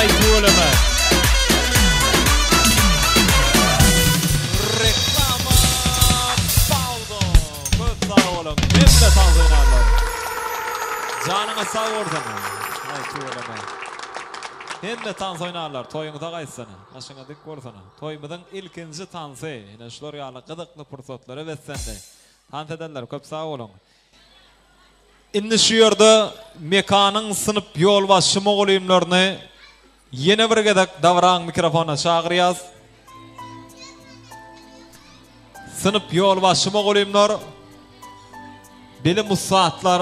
Aý tüweleme. Reklama pauza. Köp sag boluň. Hemme tagzynarlar. Janyňyz sag bolsun. Aý tüweleme. Hemme tans oýnarlar. Toýuňyza gaýtsyn. Başyňyz dik bolsun. Toýumyzyň ilkinji tansy. Ine şular ýaly gyzykly pursatlara beslendi. Tans edenler köp sag boluň. Indi şu ýerde Mekanyň synp ýolbaşçy mugallymlaryny ýene bir gezek dabaraň mikrofonyna çagyrýas. Synp ýolbaşçy mugallymlar, bilim ussatlar,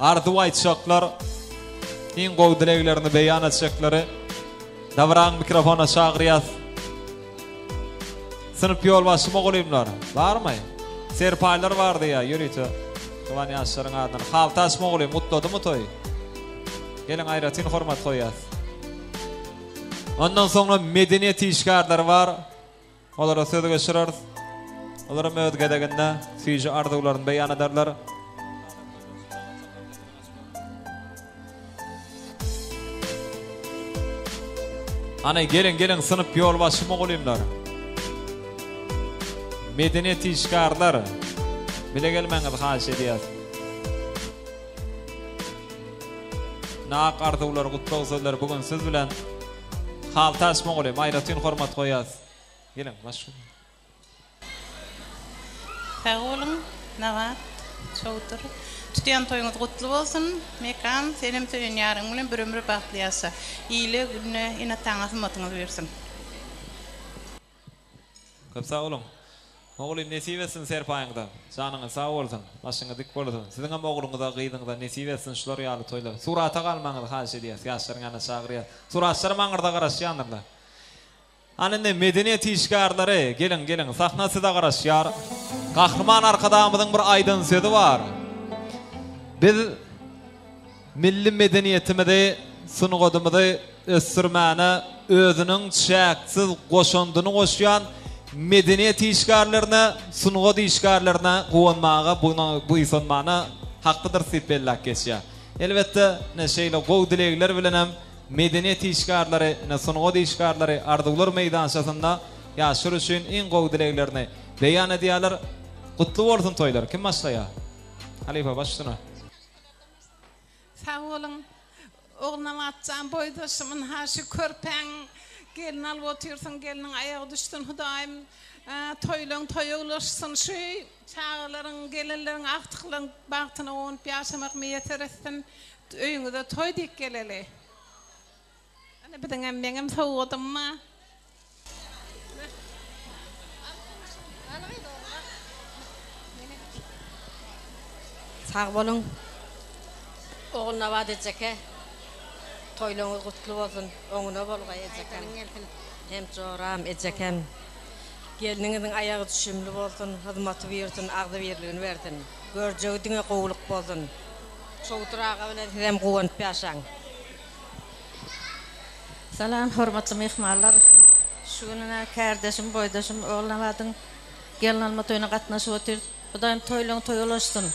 arzuw aýtjaklar, iň gowy dileglerini beýan etjekleri dabaraň mikrofonyna çagyrýas. Synp ýolbaşçy mugallymlar barmy? Serpaýlar bar diýýär ýörite. Juwan ýaşlaryň adyndan. Haltaş mugallym gutladymy toýy? Geliň aýratyn hormat goýýas. Ondan soňra medeniýet işgärleri bar. Olara söz geçireris. Olaram öz gezeginde süýji arzuwlaryny beýan ederler. Hany geliň geliň synp ýolbaşçy mugallymlar. Medeniýet işgärler. Bile gelmegiňizi haýyş edýäs. Nak arzuwlar, gutlag sözleri bu gün siz bilen. Haltaş mugallym aýratyn hormat goýýas. Geliň baş. Sag boluň Nabat, Çowdur. Tutýan toýuňyz gutly bolsun. Mekan, senem söýen ýaryň bilen bir ömür bagtly ýaşa. Ile, günde, ene-ataňa hyzmatyňyz buýursyn. Köp sag boluň. Oglym nesip etsin serpaýyňyza. Janyňyz sag bolsun. Başyňyz dik bolsun. Siziňem ogluňyza, gyzyňyza nesip etsin şular ýaly toýlar. Surata galmagyňyzy haýyş edýäs. Ýaşlaryň ýanyna çagyrýas. Suratçylaram aňyrda garaşýandyrlar. Hany indi medeniýet işgärleri, geliň, geliň, sahna size garaşýar. Gahryman Arkadagymyzyň bir aýdan sözi bar. Biz Milli medeniýetimizi, sungatymyzy ösdürmäne özüniň çäksiz goşandyny goşýan medeniýet işgärlerine, sungat işgärlerine guwanmaga, buýsanmana haklydyrys diýip belläp geçýär. Elbetde, ine, şeýle gowy dilegler bilenem medeniýet işgärleri, ine, sungat işgärleri Arzuwlar meýdançasynda ýaşlar üçin iň gowy dileglerini beýan edýärler. Gutly bolsun toýlar! Kim başlaýar? Halypa, baş üstüne. Sag boluň. Ogulnabatjan boýdaşym ynha şu körpäň gelin alyp otyrsyň gelniň aýagy düşsün hudaýym toýlaň toýa ulaşsyn şu çagalaryň gelinleriň agtyklaryň bagtyna guwanyp ýaşamak miýesser etsin öýüňize toý diýip geleli. Ine biziňem meňem sowgadym bar. Sag boluň. Ogulnabat ejeke toýlaryňyz gutly bolsun oňuna bolgaý ejekem hem joram ejekem gelniňiziň aýagy düşümli bolsun hyzmaty buýursyn agzybirligini bersin görjegi diňe gowulyk bolsun Çowdur aga bilen sizem guwanyp ýaşaň. Salam hormatly myhmanlar. Şu gün ine kärdeşim, boýdaşym Ogulnabadyň gelin alma toýuna gatnaşyp otyrys. Hudaýym toýlaň toýa ulaşsyn.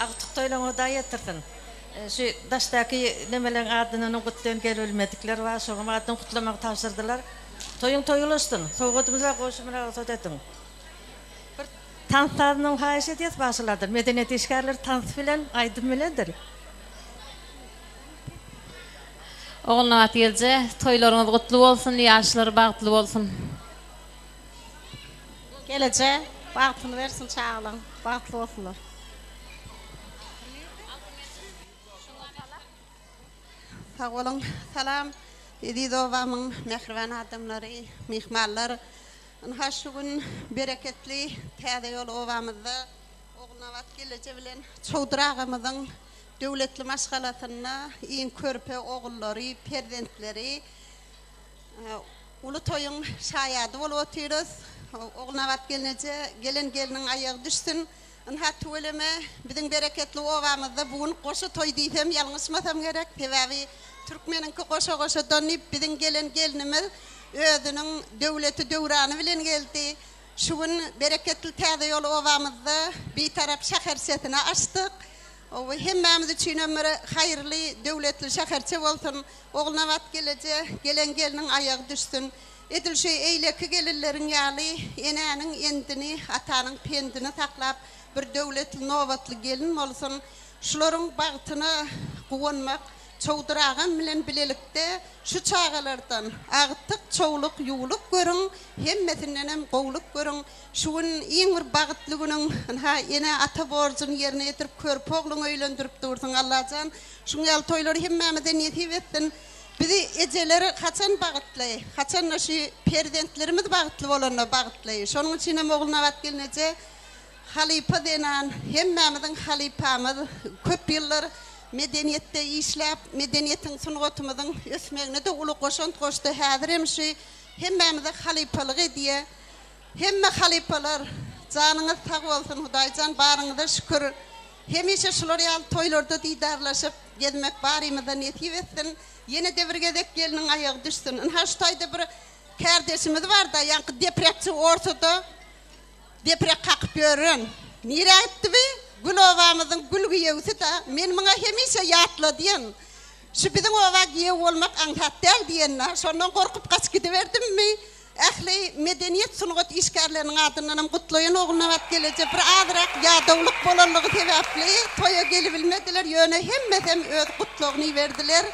Agtyk toýlaň Hudaý ýetirsin. Şu daşdaky nemeleň adyndanam gutlaýyn gelibilmedikler bar, şoňam adyndan gutlamagy tabşyrdylar. Toýuň toýa ulaşsyn. Sowgadymyz bar goşumyra rugsat ediň. Bir tans sazynam haýyş edýäs bagşylardan. Medeniýet işgärleri tans bilen, aýdym bilendir. Ogulnabat gelje toýlaryňyz gutly bolsun ýaşlar bagtly bolsun. Geleje bagtyny bersin çagalaň bagtly bolsunlar. Sag boluň. Salam eziz obamyň mähriban adamlary, myhmanlar. Ynha şu gün bereketli Täze ýol obamyzda Ogulnabat geleje bilen Çowdur agamyzyň Döwletli maşgalasynda iň körpe ogullary, perzentleri uly toýuň şaýady bolup otyrys. Ogulnabat gelneje, gelen gelniň aýagy düşsün. Ynha, tüweleme, biziň bereketli obamyzda bu gün goşa toý diýsem, ýalňyşmasam gerek. Sebäbi türkmeniňki goşa-goşadan diýip, biziň gelen gelnimiz özüniň döwleti-döwrany bilen geldi. Şu gün bereketli Täze ýol obamyzda Bitarap şäherçesini açdyk. Oba hemmämiz üçinem bir haýyrly, döwletli şäherçe bolsun. Ogulnabat geleje, gelen gelniň aýagy düşsün. Edil şu eýleki gelinleriň ýaly enäniň endini, atanyň pendini saklap bir döwletli, nobatly gelin bolsun. Şularyň bagtyna guwanmak Çowdur agam bilen bilelikde şu çagalardan agtyk, çowluk, ýuwluk görüň, hemmesindenem gowluk görüň. Şu gün iň bir bagytly günüň, ynha, ene-ata borjuny ýerine ýetirip, körpe ogluňy öýlendirip dursuň. Allajan, şuň ýaly toýlary hemmämize nesip etsin. Bizi ejeler haçan bagytly? Haçanda şu perzentlerimiz bagtly bolanda bagtly. Şonuň üçinem Ogulnabat gelneje halypa zenan, hemmämiziň halypamyz. Köp ýyllar medeniýetde işläp, medeniýetiň, sungatymyzyň ösmegine-de uly goşant goşdy. Häzirem şu hemmämize halypalyk edýär. Hemme halypalar janyňyz sag bolsun Hudaýjan baryňyza şükür hemişe şular ýaly toýlarda didarlaşyp gezmek barymyza nesip etsin ýenede bir gezek gelniň aýagy düşsün ynha şu taýda bir kärdeşimiz barda ýaňky deprekçi ortada deprek kakyp ýören nirä gitdi bi gül obamyzyň gül giýewsi-da men muňa hemişe ýatladýan şu biziň oba giýew bolmak aňsat däl diýende şondan gorkup gaçyp gidiberdimmi Ähli medeniýet sungat işgärleriniň adyndanam gutlaýan Ogulnabat geleje bir azyrak ýadawlyk bolanlygy sebäpli toýa gelibilmediler ýöne hemmesem öz gutlagyny iberdiler.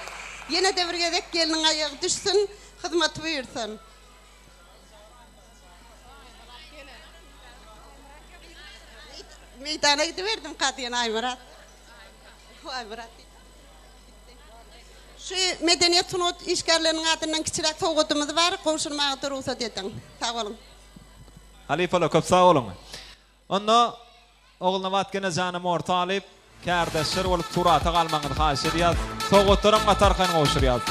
Ýenede bir gezek gelniň aýagy düşsün, hyzmaty buýursyn. Meýdana gidiberdimka diýen Aýmyrat. Aýmyrat diýdi. Şu medeniýet sungat işgärleriniň adyndan kiçiräk sowgadymyz bar, gowşurmaga-da rugsat ediň. Sag boluň. Halypalar köp sag boluň. Onda Ogulnabat genejany orta alyp, kärdeşler bolup surata galmagyňyzy haýyş edýäs. Sowgatlaram gaty arkaýyn gowşurýas.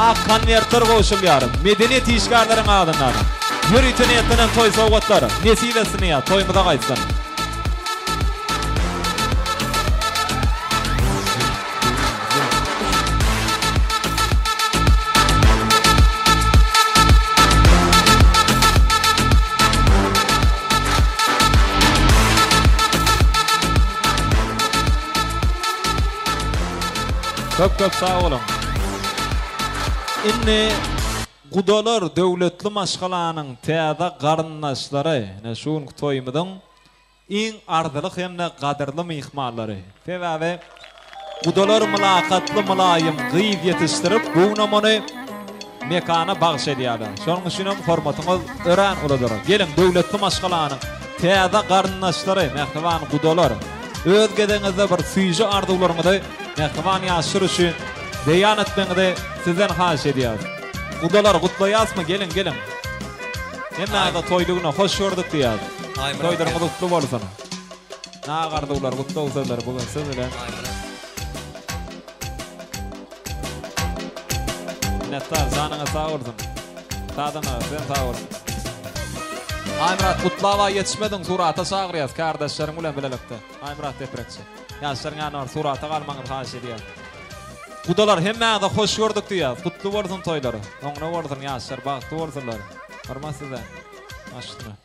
Ak konwertler gowşulýar. Medeniýet işgärleriň adyndan. Ýörite niýetlenen toý sowgatlar. Nesip etsin ýa, toýumyza gaýtsyn. Köp köp sag boluň. Indi gudalar döwletli maşgalanyň täze garyndaşlary, ine şu günki toýumyzyň Iň arzyly hem-de gadyrly myhmanlary. Sebäbi gudalar mylakatly, mylaýym gyz ýetişdirip, bu günem ony Mekana bagyş edýärler. Şonuň üçinem hormatyňyz örän uludyr. Geliň, döwletli maşgalanyň täze garyndaşlary, mähriban gudalar, öz gezegiňizde bir süýji arzuwlaryňyzy mähriban ýaşlar üçin beýan etmegiňizi sizden haýyş edýäris. Gudalar, gutlaýasmy? Geliň, geliň. Hemmäňize toýly güne hoş gördük diýýäris. Toýlaryňyz gutly bolsun. Nag arzuwlar, gutlag sözleri bu gün siz bilen. Minnetdar, janyňyz sag bolsun. Sazanda sizem sag boluň. Aýmyrat gutlaba ýetişmediň surata çagyrýas kardaşlaryň bilen bilelikde. Aýmyrat deprekçi. Ýaşlaryň ýanyna baryp surata galmagyňyzy haýyş edýäs. Gudalar hemmäňize hoş gördük diýýäs. Gutly bolsun toýlar. Oňuna bolsun ýaşlar bagtly bolsunlar. Hormat size. Baş üstüne.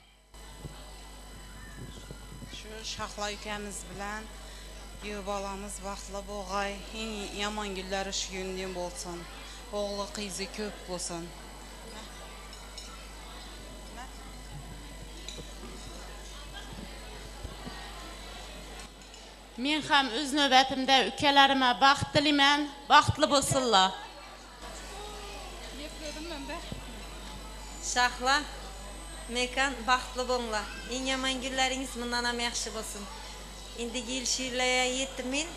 Şu Şahla ülkemiz bilen giýew balamyz bagtly bolgaý iň ýaman günleri şu günden bolsun ogly gyzy köp bolsun. Men hem öz nöbetimde ükelerime bagt dileýmen, bagtly bolsunlar. Şahla, Mekan, bagtly boňla. Iň ýaman günleriňiz mundanam ýagşy bolsun. Indiki ýyl şu ýyllaýa ýetdimin.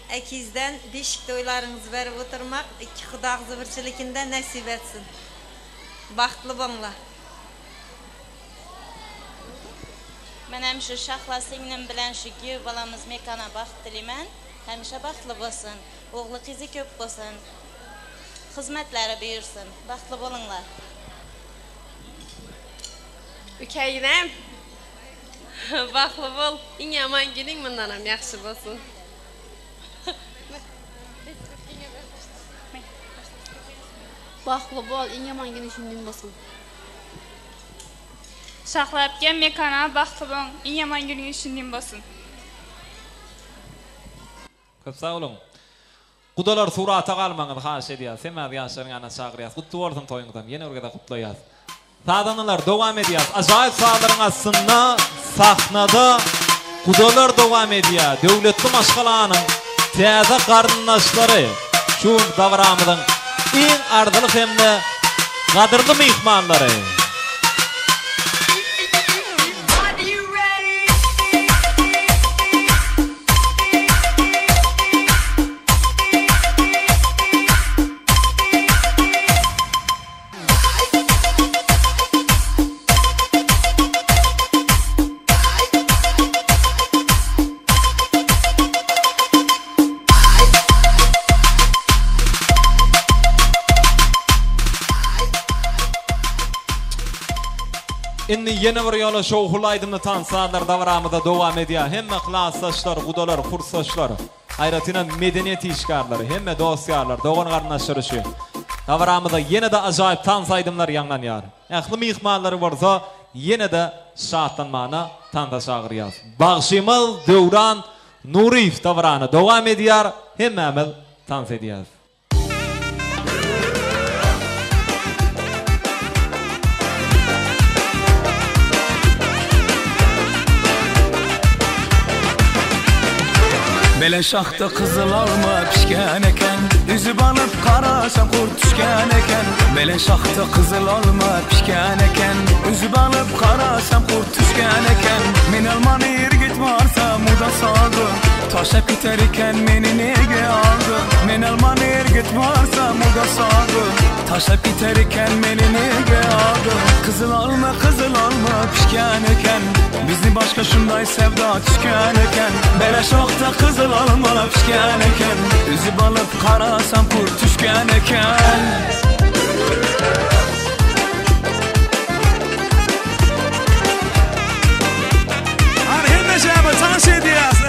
Ekizden beşik toýlaryňyzy berip oturmak iki huda agzybirçilikinde nesip etsin. Bagtly boňla. Menem şu Şahla siňlim bilen şu giýew balamyz Mekana bagt dileýmen. Hemişe bagtly bolsun. Ogly gyzy köp bolsun. Hyzmatlara buýursyn. Bagtly boluňlar. Ükeýinem bagtly bol. Iň ýaman günüň mundanam ýagşy bolsun. Bagtly bol, iň ýaman günüň şundan bolsun. Şahlap gel mekana bagtly boluň iň ýaman günüňiz şundan bolsun. Köp sag boluň. Gudalar surata galmagyňyzy haýyş edýäs. Hemmäňizi ýaşlaryň ýanyna çagyrýas. Gutly bolsun toýuňyzam. Ýene bir gezek gutlaýas. Sazandalar dowam edýäs. Ajaýyp sazlaryň astynda sahnada gudalar dowam edýär. Döwletli maşgalanyň täze garyndaşlary şu gün dabaramyzyň iň arzyly hem-de gadyrly myhmanlary. Indi ýene bir ýola şowhunly aýdymly tans sazlar dabaramyzda dowam edýär. Hemme klasdaşlar, gudalar, kursdaşlar, aýratynam medeniýet işgärleri, hemme dost-ýarlar, dogan-garyndaşlar üçin dabaramyzda ýene-de ajaýyp tans aýdymlar ýaňlanýar. Ähli myhmanlary bolsa ýene-de şatlanmana tansa çagyrýas. Bagşymyz Döwran Nuryýew dabarany dowam edýär, hemmämiz tans edýäs. Mele şahda gyzyl alma pişken eken Üzüp alyp garasam gurt düşken eken Mele şahda gyzyl alma pişken eken Üzüp alyp garasam gurt düşken eken Men almany irgit bar. Taşlap giter eken meni nege aldy Men alman ergit varsam o da sağdı Taşlap giter eken meni nege aldy Kızıl alma kızıl alma pişken eken Bizni başka şunday sevda tüşken eken Bele şokta kızıl alma pişken eken Üzüp alıp karasam kurt tüşken eken. Hany hemmeşämi tans edýäs.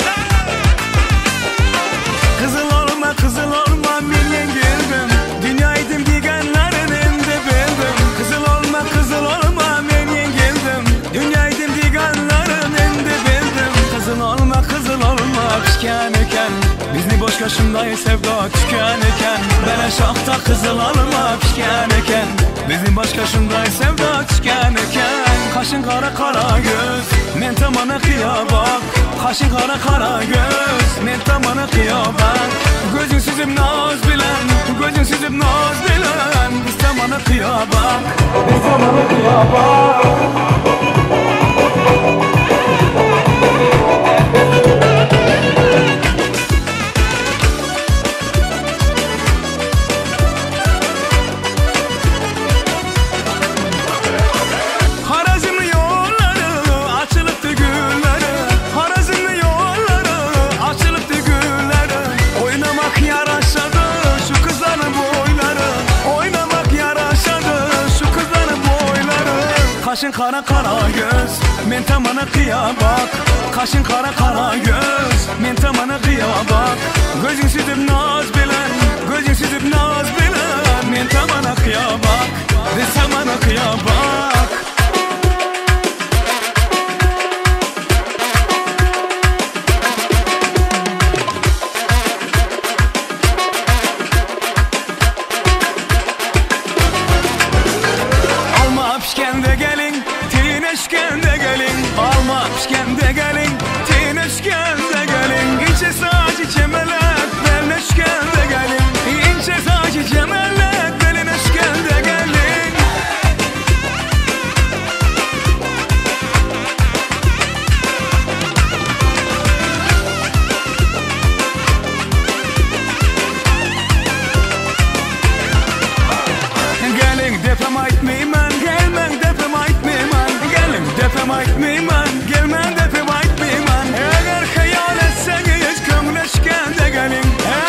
Kızıl olma kızıl olma men ýeňildim Dünýäýdim diýgenlerin indi bildim Kızıl olma kızıl olma men ýeňildim Dünýäýdim diýgenlerin indi bildim Kızıl olma kızıl olma pişken eken Bizni boşka şunday sevda tüken eken Bele şahta kızıl alma pişken eken Bizni başka şunday sevda tüken eken Kaşın kara kara göz Men tamana kıya bak Kaşın kara kara göz Men tamana kıya bak Gözün süzüp naz bilen Gözün süzüp naz bilen Biz tamana kıya bak Biz tamana kıya bak. Harazimli yolları açılıptı gülleri Harazimli yolları açılıptı gülleri Oynamak yaraşadı şu kızların boyları Oynamak yaraşadı şu kızların boyları Kaşın kara kara göz men tamana kıya bak Kaşın kara kara göz men tamana kıya bak Gözün süzüp naz bilen Gözün süzüp naz bilen Men tamana kıya bak Biz tamana kıya bak. Alma pişkende gelin, tineşkende gelin. Alma pişkende gelin, tineşkende gelin. İnce saçı cemelet, belineşkende gelin. İnce saçı cemelet, belineşkende gelin. Gelin depem aytmayman, gelmen depem aytmayman. Gelin depem aytmayman, gelmen depem aytmayman. Eger hayal etseniz köňleşkende gelin.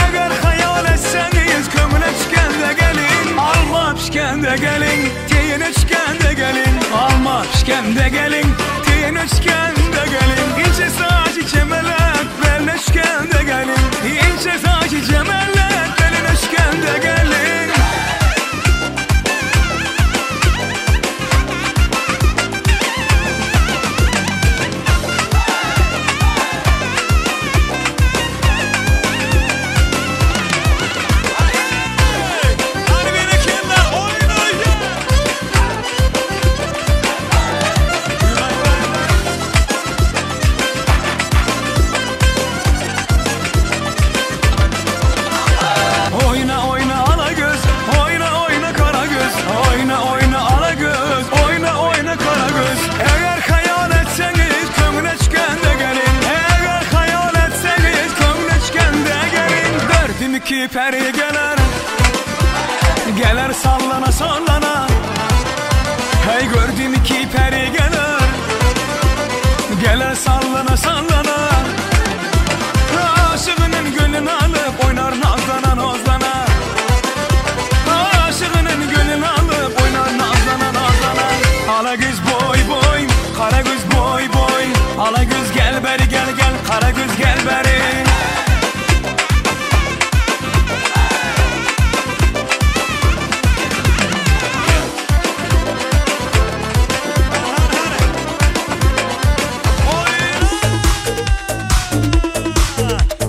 Eger hayal etseniz köňleşkende gelin. Alma pişkende gelin, tineşkende gelin. Alma pişkende gelin, tineşkende gelin. İnce saçı cemelet, belneşkende gelin. İnce saçı cemelet, belneşkende gelin. Hany berekella oýnaýa. Oyna oyna ala göz, oyna oyna kara göz, oyna oyna ala göz, oyna oyna kara göz. Eğer hayal etseniz köňleşkende gelin, eğer hayal etseniz köňleşkende gelin. Gördüm ki peri gelir, gelir sallana sallana. Hey gördüm ki peri gelir, gelir sallana sallana. Aşığının gönlünü alıp oynar nazlana nazlana. Aşığının gönlünü alıp oynar nazlana nazlana. Ala göz boy boy, kara göz boy boy. Ala göz gel beri gel gel, kara göz gel beri.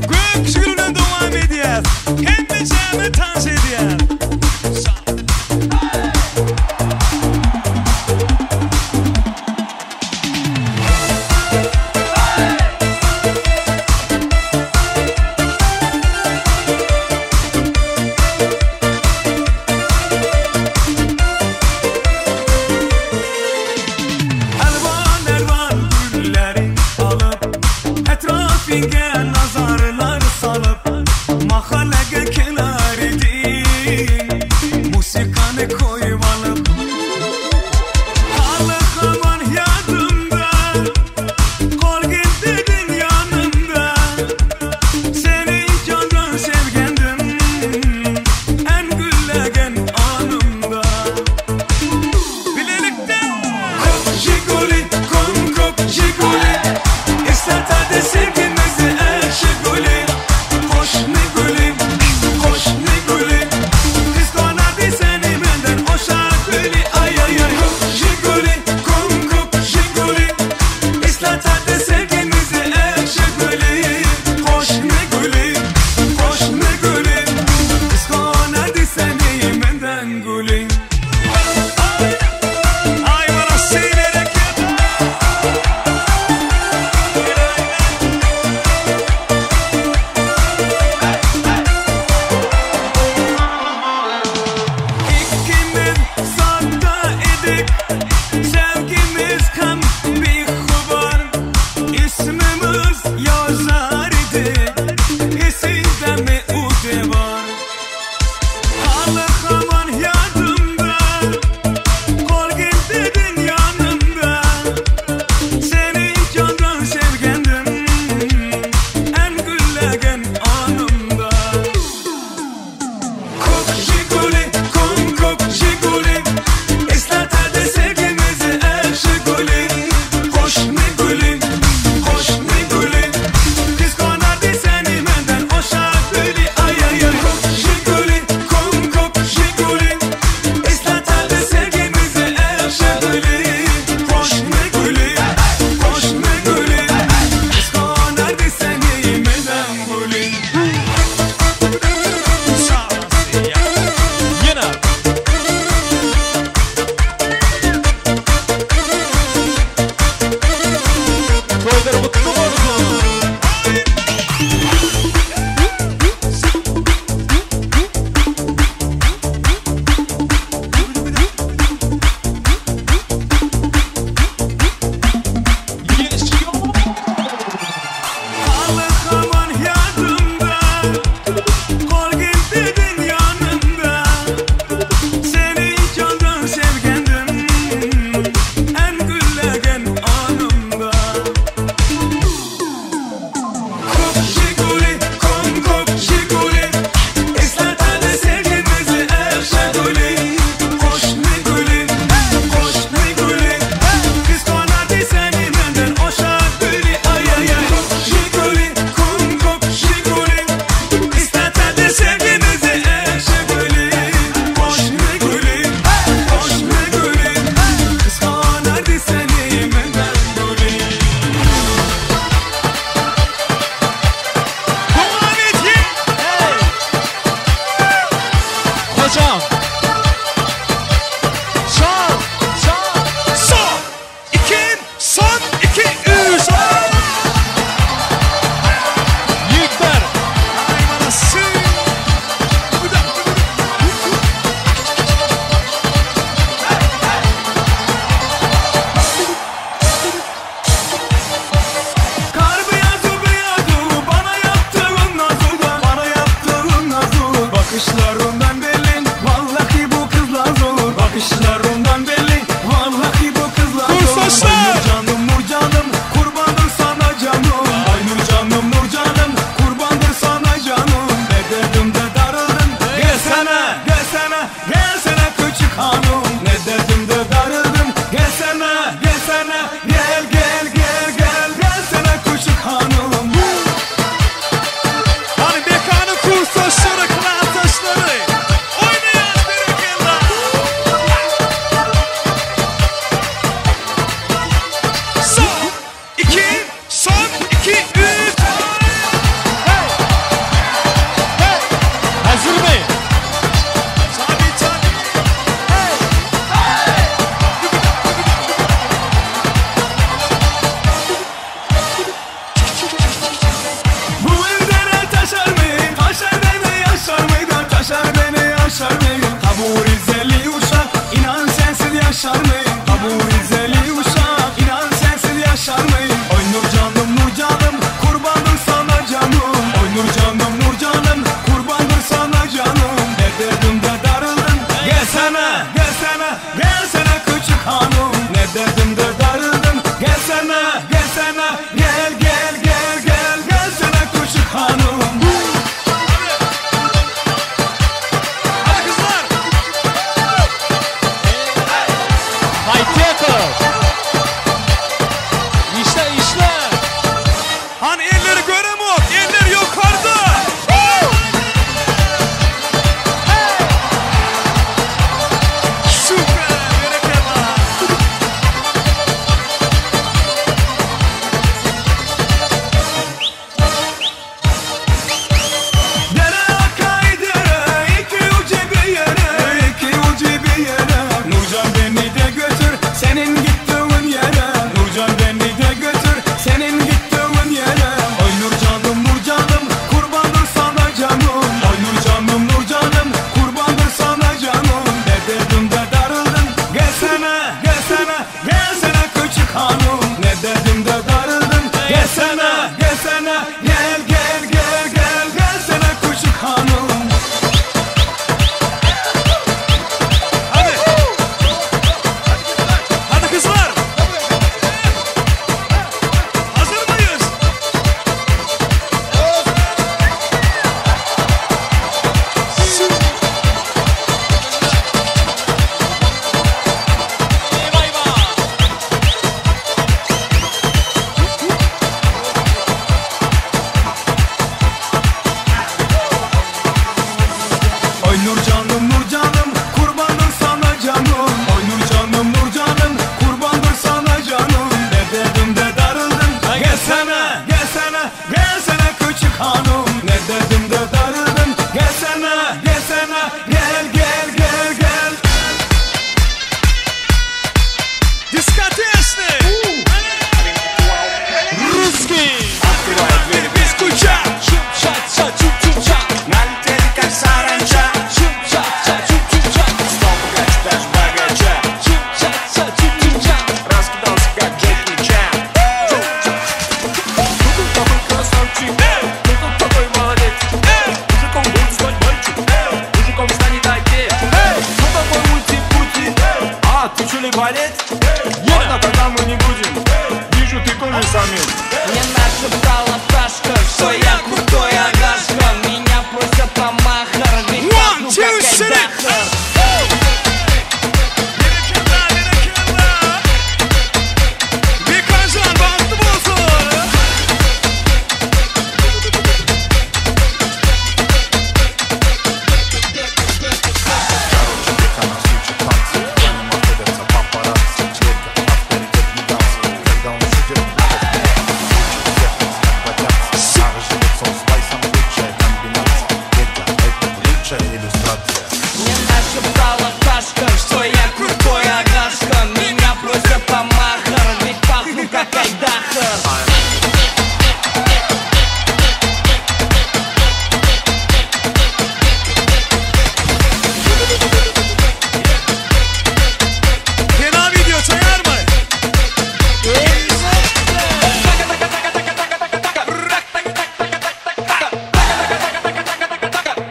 Gök şükürüne dowam edýäs. Hemmeşämi tans edýäs. Elvan elvan gülleri alıp etrafınga nazarları. Jiguli Islatadi sevgimizi ekşi guli Qo'shni guli Qo'shni guli Qisqonadi seni mendan o'sha guli Ay ay ay Jiguli Ko'm ko'k Jiguli Eslatadi sevgimizi ekşi guli Qo'shni guli Qo'shni guli Qisqonadi seni mendan guli Ay bana bereket. Fena video çaýarmy?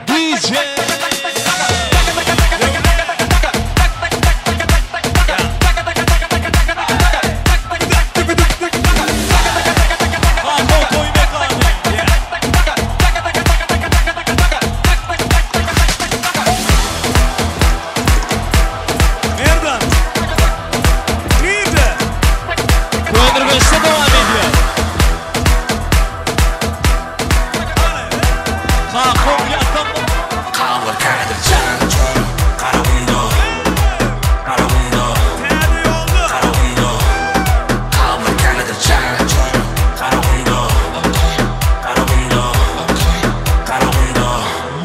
DJ. Kakao toý mekany. Merdan. Nirde? Köneürgençde dowam edýär. Kakao ýatan Täze ýolda.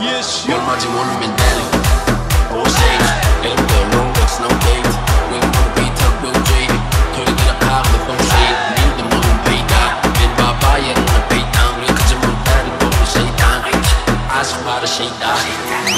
Ýeşil. Dans edeli.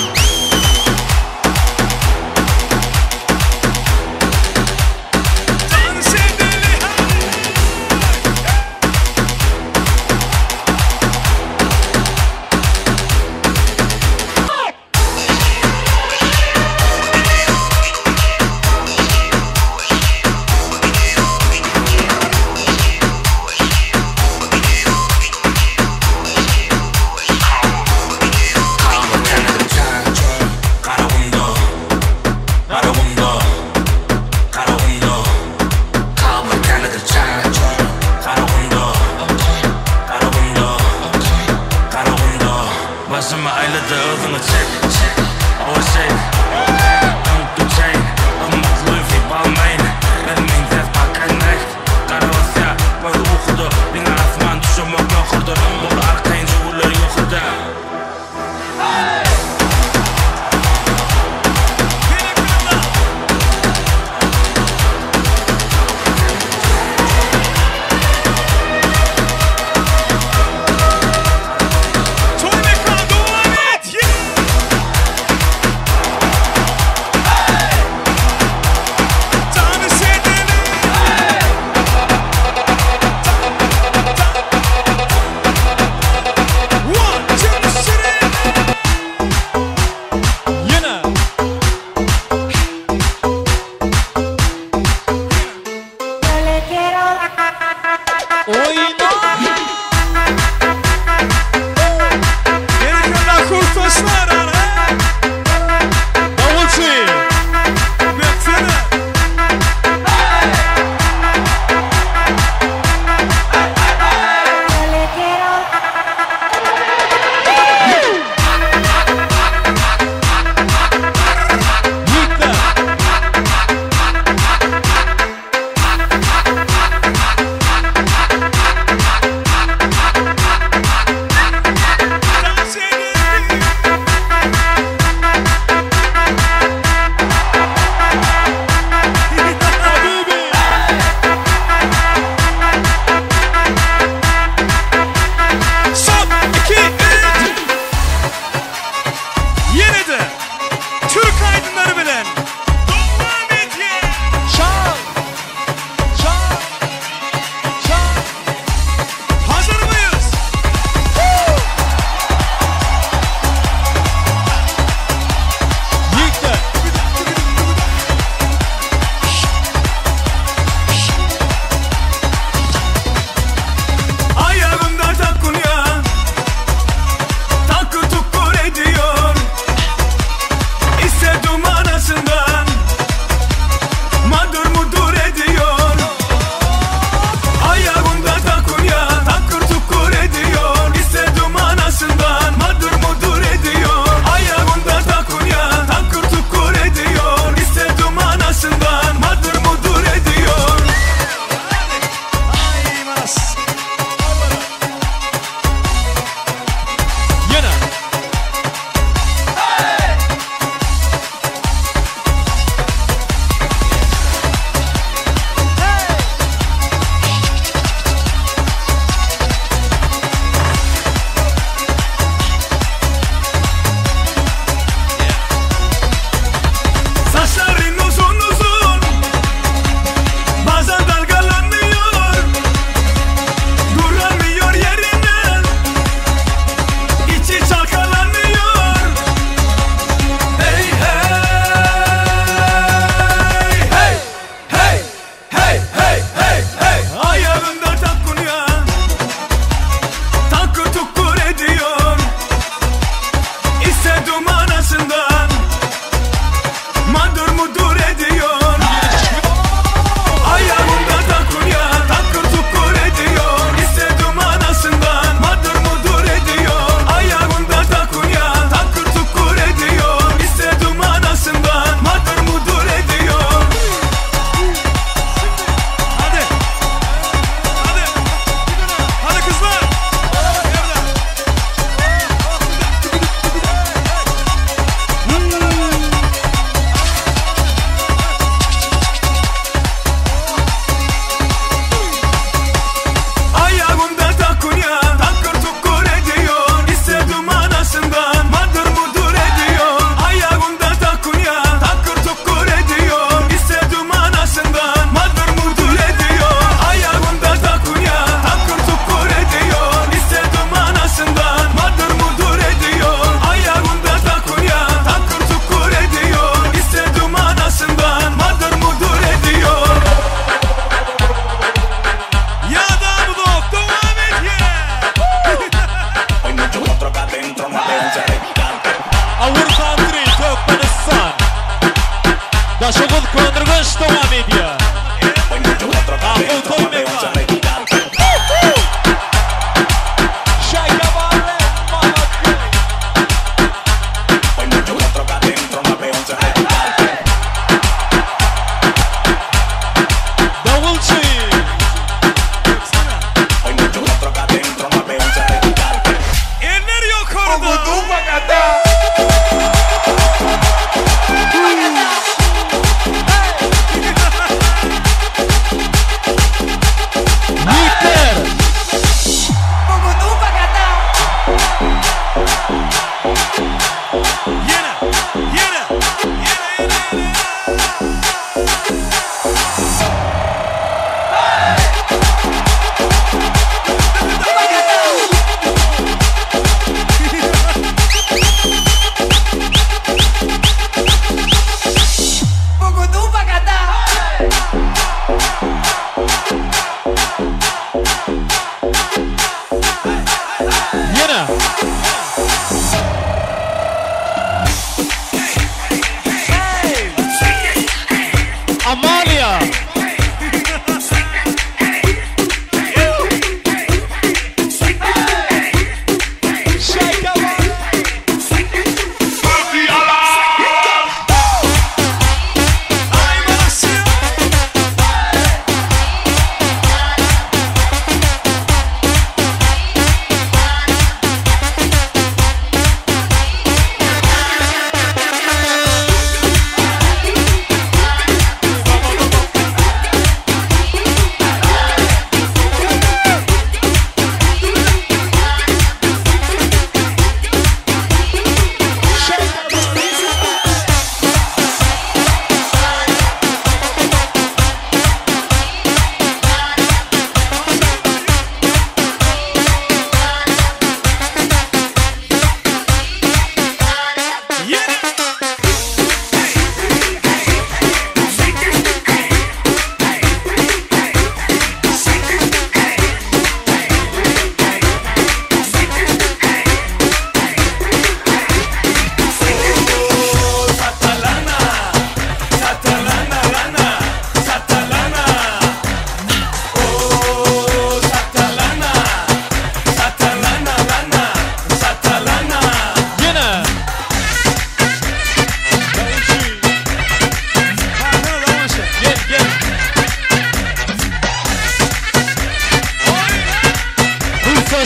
Başıma aýlady özüňi çek O şey Unuttu chain Ymmat Louis V Balmain Bermeýin ses pakanayt Gara basýa gözi ukuda Diňe asman düşemek ýokarda Bol arkaýyn jüwürleri ýokarda Toý mekany dowam et. Dans edeli. One, two, three. Ýene. Oýna. Gerekenler kurtaşlar. Davulçy. Beksene. Ýitler.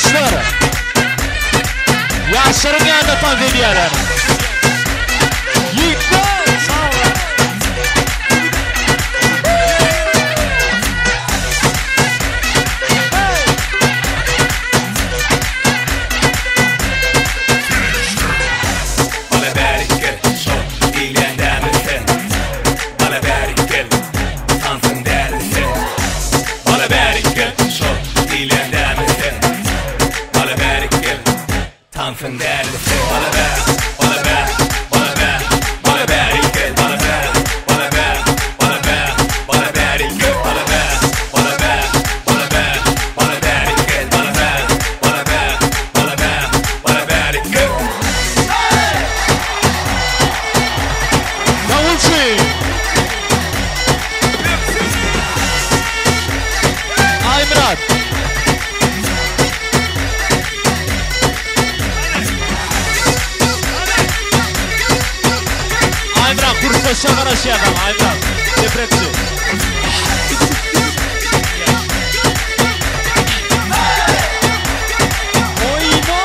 Ýaşlar. Ýaşlaryň ýanynda tans edýärler. Ýigitler! Bana bärik gel, şol diýilýän dämi sen? Bana bärik gel, tansyň dälisi sen. Bana bärik gel, şol diýilýän dämi sen? Bana bärik gel, tansyň dälisi sen. Bana bä, bana bä, bana bä, bana bärik gel. Bana bä, bana bä, bana bä, bana bärik gel. Bana bä, bana bä, bana bä, bana bärik gel. Bana bä, bana bä, bana bä, bana bärik gel. Dawulçy! Aýmyrat! Aýmyrat kursdaşa garaşýar saňa Aýmyrat. Deprekçi. Oýna!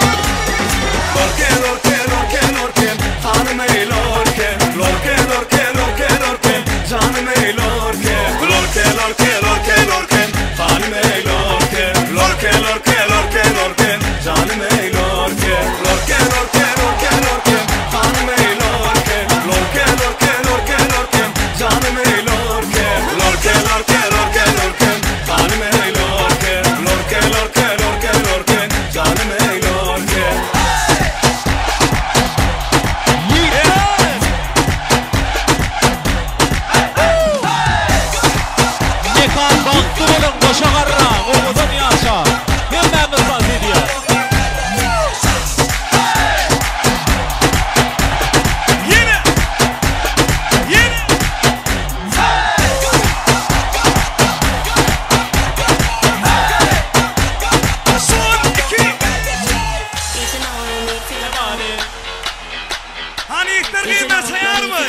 Lorke lorke lorke lorke hanym eý lorke lorke lorke lorke lorke janym eý lorke lorke lorke lorke lorke hanym eý lorke lorke lorke lorke lorke janym eý lorke lorke lorke lorke lorke hanym eý lorke lorke lorke lorke lorke janym eý lorke lorke lorke lorke lorke hanym eý lorke lorke lorke lorke lorke janym eý lorke. Ýigitler! Mekan bagtly boluň, goşa garraň, owadan ýaşaň. Hemmämiz tans edýäs. Ýene! Ýene! Son iki! Hany ýigitler gyzlar taýarmy?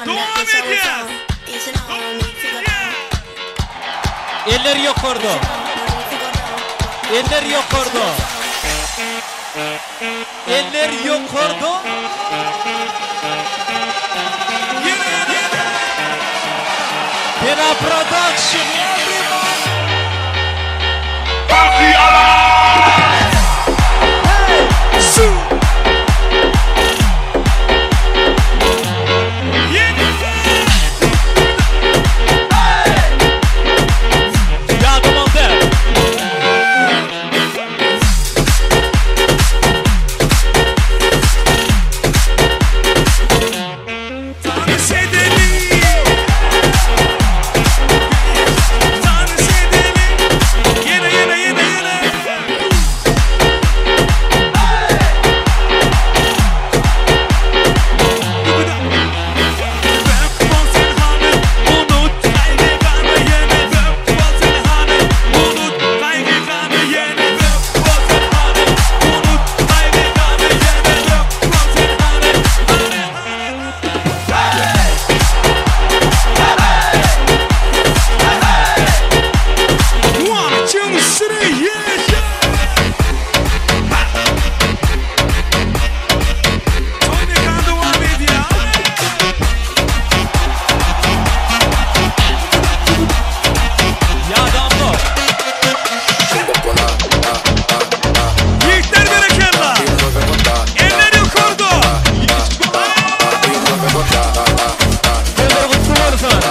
Dowam edýäs! Eller ýokarda. Eller ýokarda. Eller ýokarda. Pena Production everybody. Ýadymyň däl. Tanyş edeli! Tanyş edeli! Ýene ýene ýene ýene! Bol sen hany, unut gaýgy gamy ýene Bol sen hany, unut gaýgy gamy ýene Bol sen hany, unut gaýgy gamy ýene Bol sen hany, hany. One, two, three, yeah, yeah. Toý mekan dowam edýär. Ýadamzok. Ýigitler berekella. Eller ýokarda. Eller gutly bolsun.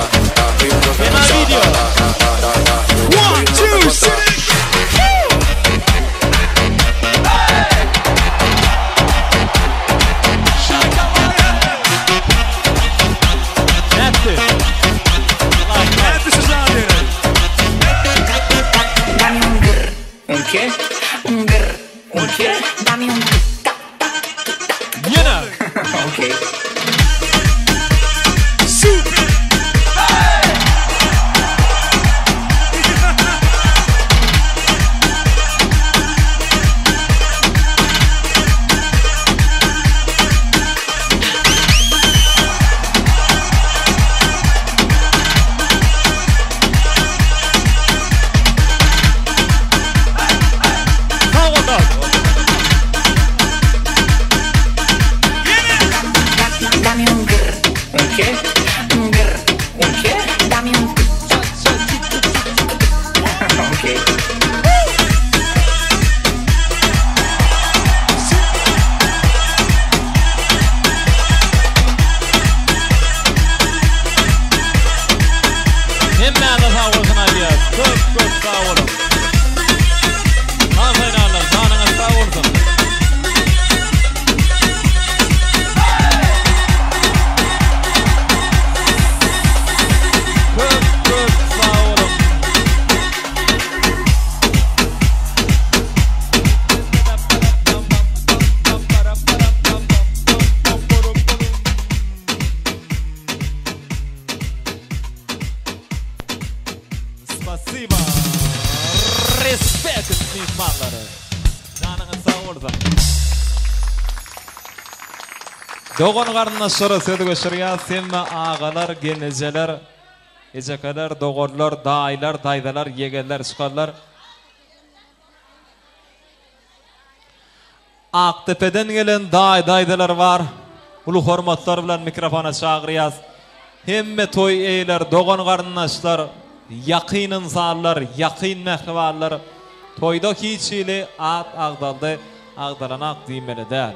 Pena video. One, two, three. Nätdi? Nätdi şu žanry? Dame un grr, ¿Un qué? un grr, ¿Un qué? dame un Ýene. Ok. Super. Äkit myhmanlary. Janyňyz sag bolsun. Dogan garyndaşlara söz geçirýäs hemme agalar, gelnejeler, ejekeler, doganlar, daýylar, daýzalar, ýegenler, çykanlar. Akdepeden gelen daýy-daýzalar bar. Uly hormatlar bilen mikrofona çagyrýas. Hemme toý eýeler, dogan-garyndaşlar, ýakyn ynsanlar, ýakyn mähribanlar. Toýda hiç hili at agzaldy, agzalanak diýmeli däl.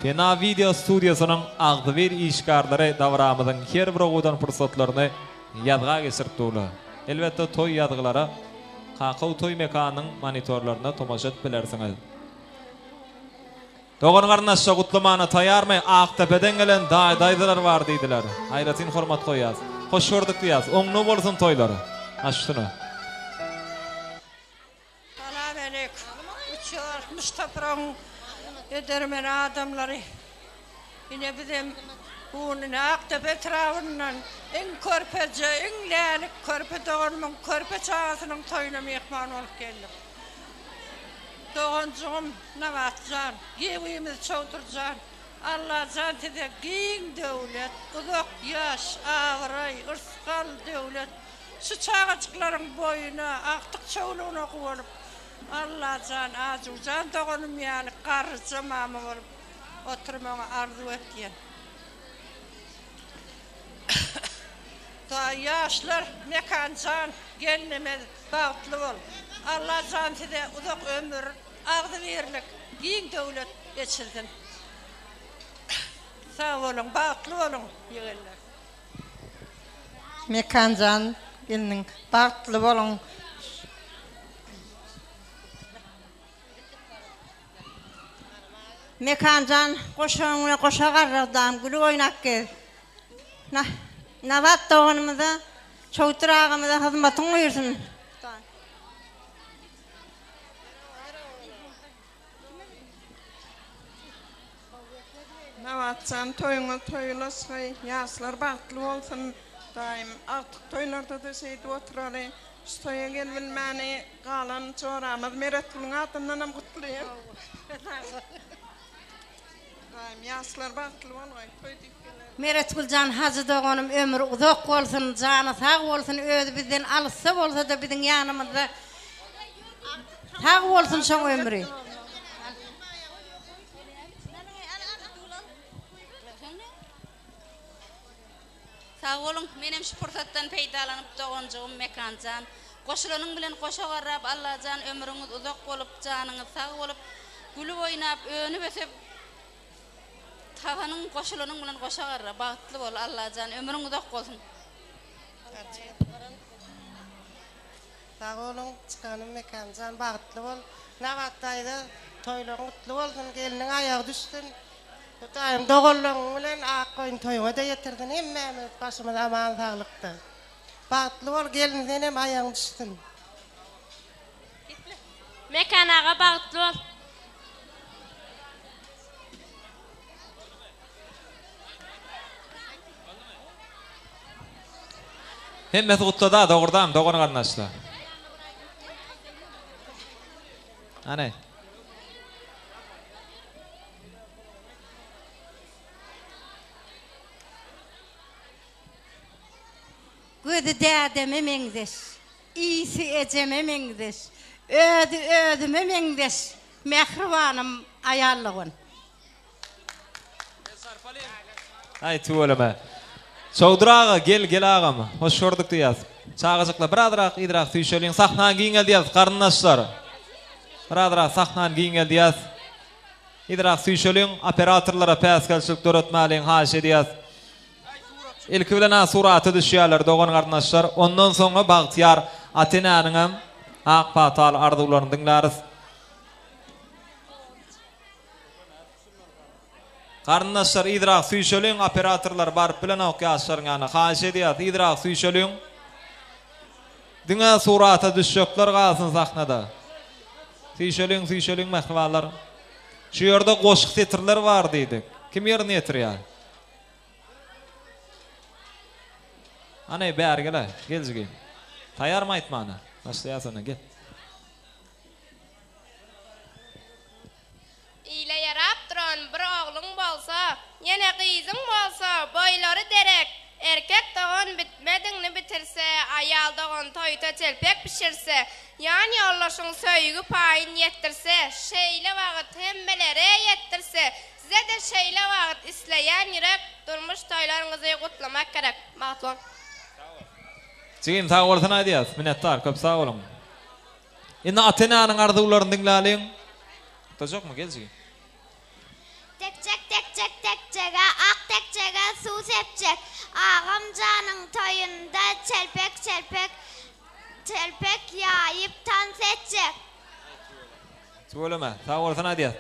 Pena wideo studiýasynyň agzybir işgärleri dabaramyzyň her bir owadan pursatlaryny ýazga geçirip durlar. Elbetde toý ýazgylara Kakaw toý mekanynyň monitorlarynda tomaşa edip bilersiňiz. Dogan garyndaşlar gutlamana taýarmy Akdepeden gelen daýy daýzalar bar diýdiler. Aýratyn hormat goýýas. Hoş gördük diýýäs. Oňly bolsun toýlar. Aş üstüne. Salam aleýkum. 360 topragyň edermen adamlary. Ine bizem bu gün ine Akdepe etrabyndan iň körpeje, iň lälik körpe doganymyň körpe çagasynyň toýuna myhman bolup geldik. Doganjygym Nabatjan, giwimiz Çowdurjan, Allajan size giň döwlet, uzak ýaş, abraý, yrsgal, döwlet, şu çagajyklaryň boýuna, agtyk çowlugyna guwanyp, Allajan, Ajuwjan doganym ýaly garryja mama bolup oturmagyňy arzuw etýän. Ýaşlar Mekanjan gelnimiz bagtly bol. Allajan size uzak ömür, agzybirlik, giň döwlet eçilsin. Sag boluň, bagtly boluň ýegenler. Mekanjan gelniň bagtly boluň. Mekanjan goşagyň bilen goşa garragdam gülüp oýnap gez. Nabat doganymyza Çowdur agamyza hyzmatyň buýursyn. Nabatjan toýuňyz toý ulaşgaý ýaşlar bagtly bolsun daýym agtyk toýlardada şeýdip oturaly şu toýa gelibilmäni galan joramyz Meretgülüň adyndanam gutlaýan daýym ýaşlar bagtly bolgaý toý diýip geler. Meretgüljan hajy doganym ömri uzak bolsun jany sag bolsun özi bizden alysda bolsada biziň ýanymyzda sag bolsun şoň ömri. Sag boluň, menem şu pursatdan peýdalanyp doganjygym Mekanjan, goşulanyň bilen goşa garrap Allajan ömrüňiz uzak bolup, janyňyz sag bolup, gülüp oýnap, önüp ösüp, taganyň goşulanyň bilen goşa garra, bagtly bol Allajan ömrüň uzak bolsun. Sag boluň çykanym Mekanjan bagtly bol Nabat daýza toýlaryň gutly bolsun gelniň aýagy düşsün Hudaýym doganlaryň bilen ak goýun toýuňada ýetirsin hemmämiz başymyz aman saglykda bagtly bol gelin senem aýagyň düşsün. Mekan aga bagtly bol. Hemmesi gutlada dogurdam dogan garyndaşlar. Hany. Gözi dädeme meňzeş, ysy ejeme meňzeş, özi özüme meňzeş mähribanym aýal dogan. Aý tüweleme. Çowdur aga gel gel agam. Hoş gördük diýýäs. Çagajyklar birazrak yzrak süýşeliň sahnany giňeldýäs garyndaşlar. Birazrak sahnany giňeldýäs. Yzrak süýşeliň operatorlara päsgelçilik döretmäliň haýyş edýäs. Ilki bilen-ä surata düşýärler dogan-garyndaşlar. Ondan soňra bagtyýar ata-enäniňem ak pataly arzuwlaryny diňläris. Garyndaşlar yzrak süýşeliň operatorlar baryp bilenok ýaşlaryň ýanyna haýyş edýäs yzrak süýşeliň diňe surata düşjekler galsyn sahnada süýşeliň süýşeliň mähribanlar şu ýerde goşgy setirler bar diýdik kim ýerine ýetirýär Hany bäri gel gel jigim taýarmy aýtmana başlaýas onda gel. Ýene gyzyň bolsa, boýlary derek. Erkek dogan bitmediňni bitirse, aýal dogan toýda çelpek bişirse, ýan ýoldaşyň söýgi paýyn ýetdirse, şeýle wagt hemmelere ýetdirse, size-de şeýle wagt isleýän ýürek, durmuş toýlaryňyzy gutlamak gerek. Bagtly boluň. Jigim sag bolsun aýdýas. Minnetdar köp sag boluň. Indi ata-enäniň arzuwlaryny diňläliň. Gutajakmy gel jigim. Tekjek tekjek tekjege ak tekjege suw sepjek agam janyň toýunda çelpek çelpek çelpek ýaýyp tans etjek. Tüweleme, sag bolsun aýdýas.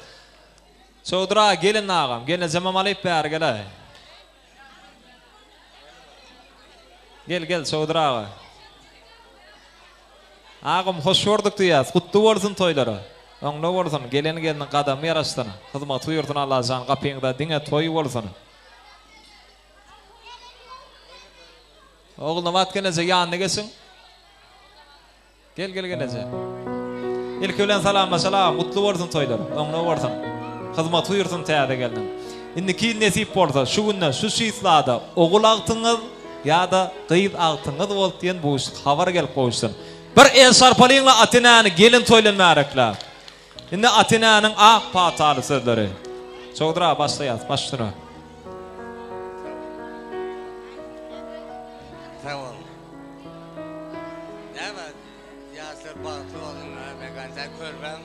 Çowdur aga gelin agam, gelnejemem alyp bäri gelaý. Gel gel Çowdur aga. Agam hoş gördük diýýäs. Gutly bolsun toýlary. Oňly bolsun. Gelen gelniň gadamy ýaraşsyn. Hyzmaty buýursyn Allajan gapyňda diňe toý bolsun. Ogulnabat gelneje ýanyna geçiň. Gel gel gel eje. Ilki bilen salamlaşaly agam gutly bolsun toýlar. Oňuna bolsun. Hyzmat buýursyn täze gelniň. Indiki ýyl nesip bolsa şu günde şu çislada ogul agtyňyz ýa-da gyz agtyňyz boldy diýen buşluk habar gelip gowuşsyn. Bir el şarpalyňla ata-enäni gelin toýlan märekle. Indi ata-enäniň ak pataly sözleri. Çowdur aga başlaýas baş üstüne. Sag boluň. Näme ýaşlar bagtly bolsun Mekan sen körpäň.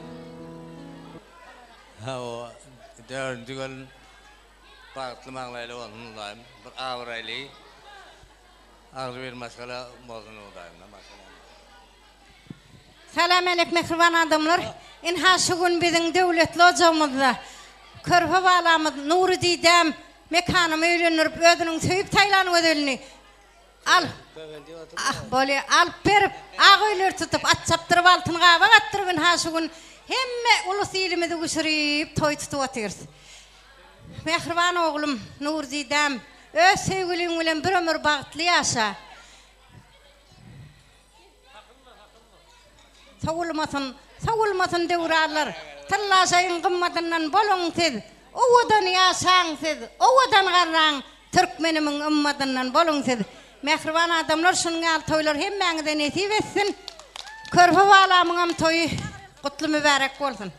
Hawa dördünji gelin bagtly maňlaýly bolsun Hudaýym bir abraýly agzybir maşgala bolsun Hudaýym maşgala. Salam-älek mähriban adamlar! Ynha şu gün biziň döwletli ojagymyzda körpe balamyz Nury didäm Mekanymy öýlendirip özüniň söýüp saýlan gözelini al ah bolýa alyp berip ak öýler tutup at çapdyryp altyn gabak atdyryp ynha şu gün hemme ulus ilimizi güşürip toý tutup otyrys. Mähriban oglum Nury didäm öz söýgüliň bilen bir ömür bagtly ýaşa. Sowulmasyn, sowulmasyn döwranlar, Tylla şaýyň gymmatyndan boluň siz, Owadan ýaşaň siz, owadan garraň, Türkmenimiň ymmatyndan boluň siz. Mähriban adamlar şunuň ýaly toýlar hemmäňize nesip etsin. Körpe balamyňam toýy gutly mübärek bolsun.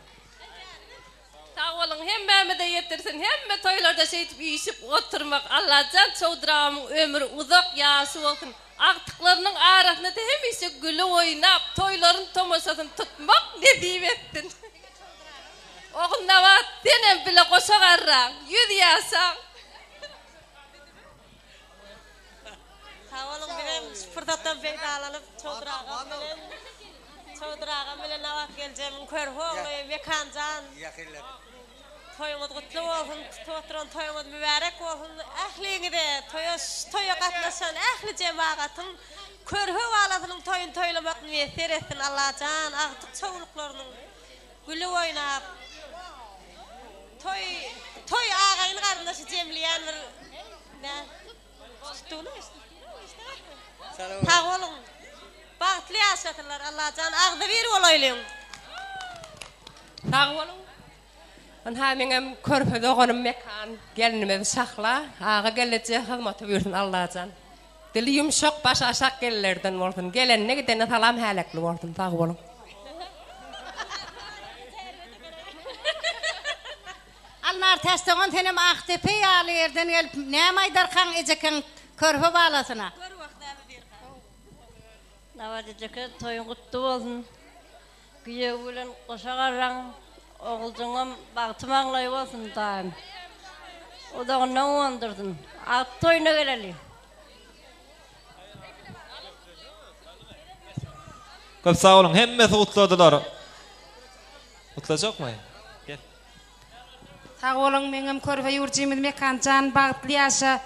Sag boluň hemmämize ýetirsin hemme toýlarda şeýdip üýşüp oturmak Allajan Çowdur agamyň ömri uzak ýaşy bolsun agtyklarynyň arasynda hemişe gülüp oýnap toýlaryň tomaşasyny tutmak nesip etsin Ogulnabat senem bile goşa garraň ýüz ýaşaň. Sag boluň bizem şu pursatdan peýdalanyp Çowdur agam bilen Çowdur agam bilen Nabat geljemiň körpe ogly Mekanjan toýuňyz gutly bolsun tutup oturan toýuňyz mübärek bolsun ähliňize toýa şu toýa gatnaşan ähli jemagatyň körpe balasynyň toýuny toýlamak miýesser etsin Allajan agtyk çowluklarynyň gülüp oýnap toý toý agaýyn garyndaşy jemleýän bir Sag boluň. Bagtly ýaşasynlar Allajan agzybir bolaýlyň. Sag boluň. Ynha meňem körpe doganym Mekan, gelnimiz Şahla aga gelneje hyzmaty buýursyn Allajan. Dili ýumşak, başy aşak gelinlerden bolsun. Gelenine gidene salam hälekli bolsun. Sag boluň. Alnar Täç dogan senem Akdepe ýaly ýerden gelip näme aýdarkaň ejekeň körpe balasyna. Nabat ejeke toýuň gutly bolsun. Giýew bilen goşa garraň, oguljyňam bagty maňlaýy bolsun daýym. Uzagyndan guwandyrsyn. At toýuna geleli. Köp sag boluň hemmesi gutladylar. Gutlajakmy? Gel. Sag boluň meňem körpe ýurjymyz Mekanjan bagtly ýaşa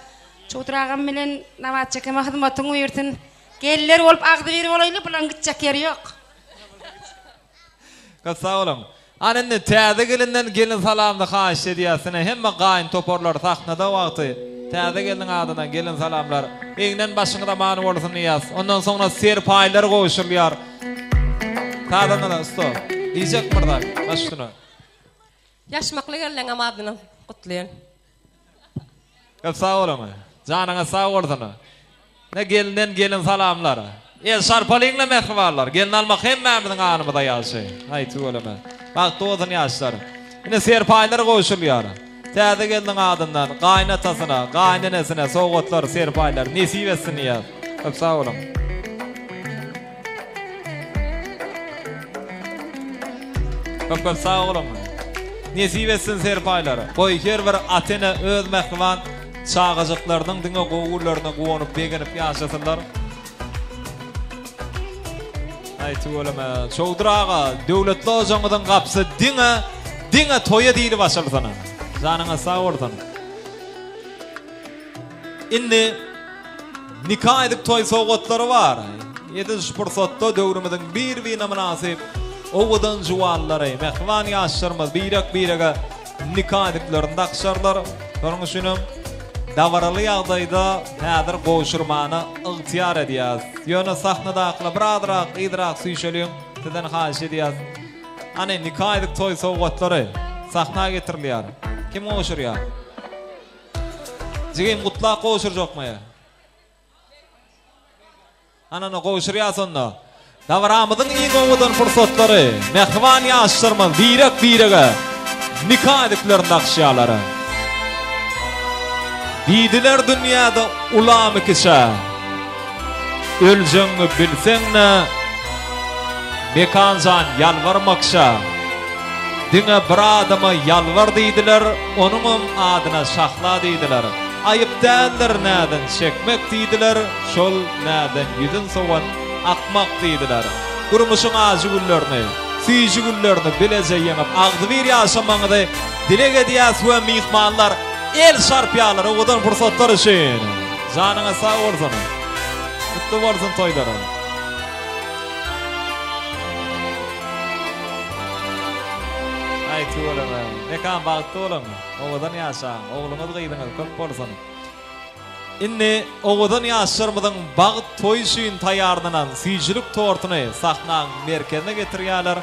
Çowdur agam bilen Nabat jekeme hyzmatyň buýursyn Gelinler bolup agzybir bolaýly bulaň gitjek ýeri ýok. Köp sag boluň. Ana indi täze gelinden gelin salamyny haýyşt edýäs ine hemme gaýyn toparlar sahnada wagty täze gelniň adyna gelin salamlar egnen başyňyz aman bolsun diýýäs ondan soňra serpaýlar gowşurylýar sazandalar ussa diýjek bir zat baş üstüne. Ýaşmakly gelneňem adyna gutlaýan. Köp sag boluň. Janyňyz sag bolsun. Ne gelinden gelin salamlar. El şarpalyňla mähribanlar. Gelin almak hemmämiziň anymyza ýagşy. Aý tüweleme. Bagtly bolsun ýaşlar. Ine serpaýlar gowşurylýar. Täze gelniň adyndan gaýynatasyna, gaýynenesine sowgatlar, serpaýlar nesip etsin diýýäs. Köp sag boluň. Köp köp sag boluň. Nesip etsin serpaýlar. Goý her bir ata-ene öz mähriban çagajyklarynyň diňe gowy günlerine guwanyp, begenip ýaşasynlar. Aý tüweleme. Çowdur aga, döwletli ojagyňyzyň gapysy diňe, diňe toýa diýlip açylsyn. Janyňyz sag bolsun. Indi nika edip toý sowgatlary bar. Edil şu pursatda döwrümiziň bir-birine mynasyp owadan juwanlary, mähriban ýaşlarymyz birek-birege nika ediplerini dakyşarlar. Şonuň üçinem dabaraly ýagdaýda häzir gowşurmana ygtyýar edýäris. Ýöne sahnadakylar birazrak yzrak süýşeliň, sizden haýyş edýäris. Hany nika edip toý sowgatlary sahna getirilýär. Kim gowşurýar? Jigim gutlap gowşurjakmy? Anana gowşurýas onda. Dabaramyzyň iň owadan pursatlary, mähriban ýaşlarymyz birek-birege nika ediplerini dakyşýarlar. Diýdiler dünýäde ulamy kiçä. Öljegiňi bilseň-de, Mekan jan ýalbarma kişä. Diňe bir adama ýalbar diýdiler, onuňam adyna Şahla diýdiler. Aýyp däldir näzin çekmek diýdiler, şol näzden ýüzün sowan akmak diýdiler. Durmuşyň ajy günlerini, süýji günlerini bileje ýeňip agzybir ýaşamagyňyzy dileg edýäs we myhmanlar el çarpýarlar owadan pursatlar üçin. Janyňyz sag bolsun. Gutly bolsun toýlaryň. Aý tüweleme. Mekan bagtly boluň. Owadan ýaşaň. Ogluňyz gyzyňyz köp bolsun. Indi owadan ýaşlarymyzyň bagt toýy üçin taýýarlanan süýjülik tortuny sahnaň merkezine getirýärler.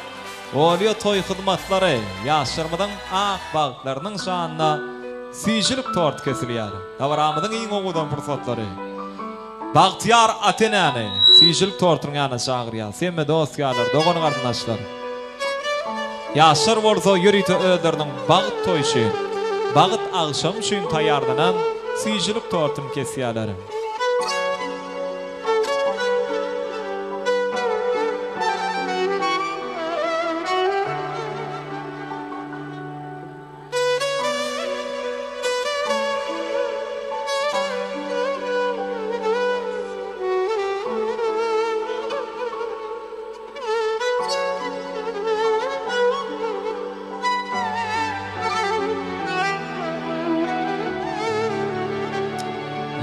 Olýa toý hyzmatlary ýaşlarymyzyň ak bagtlarynyň şanyna süýjülik tort kesilýär. Dabaramyzyň iň owadan pursatlary. Bagtyýar ata-enäni süýjülik tortunyň ýanyna çagyrýar. Hemme dost-ýarlar, dogan-garyndaşlar. Ýaşlar bolsa ýörite özleriniň bagt toýy üçin, bagt agşamy üçin taýýarlanan süýjülik tortuny kesýärler.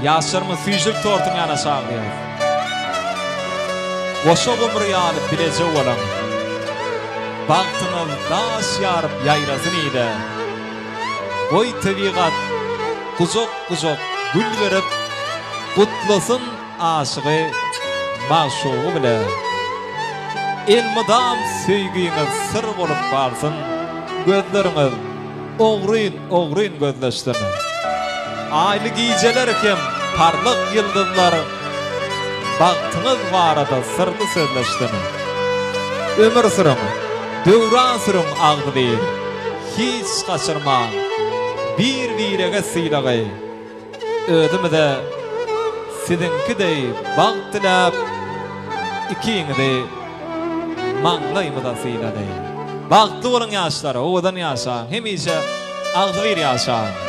Ýaşlarymyz süýjülik tortuň ýanyna çagyrýarys. Goşa gumry ýaly bileje boluň. Bagtyňyz daş ýaryp ýaýrasyn ile. Goý tebigat gujak-gujak gül berip, gutlasyn aşygy magşugy bile. Elmydam söýgiňiz syr bolup galsyn, gözleriňiz ogryn-ogryn gözleşsin. Aýly gijeler hem parlak ýyldyzlar bagtyňyz barada syrly sözleşsin. Ömür sürüň, döwran sürüň agzybir, hiç gaçyrmaň bir-birege sylagy. Özümize siziňki deý bagt diläp, ikiňizi maňlaýymyza sylady. Bagtly boluň ýaşlar, owadan ýaşaň, hemişe agzybir ýaşaň.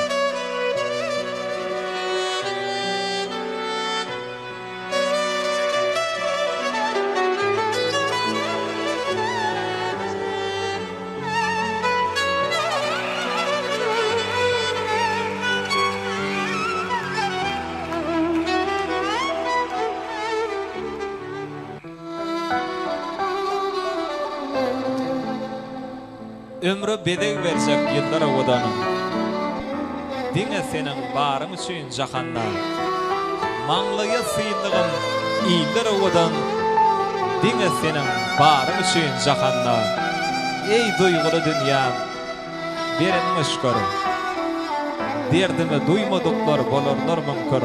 Ömre bezeg berjek ýyllar owadan. Diňe seniň baryň üçin jahanda. Maňlaýa synlygym iller owadan. Diňe seniň baryň üçin jahanda. Eý duýguly dünýäm, bereniňe şükür. Derdimi duýmadyklar bolarlar müňkür.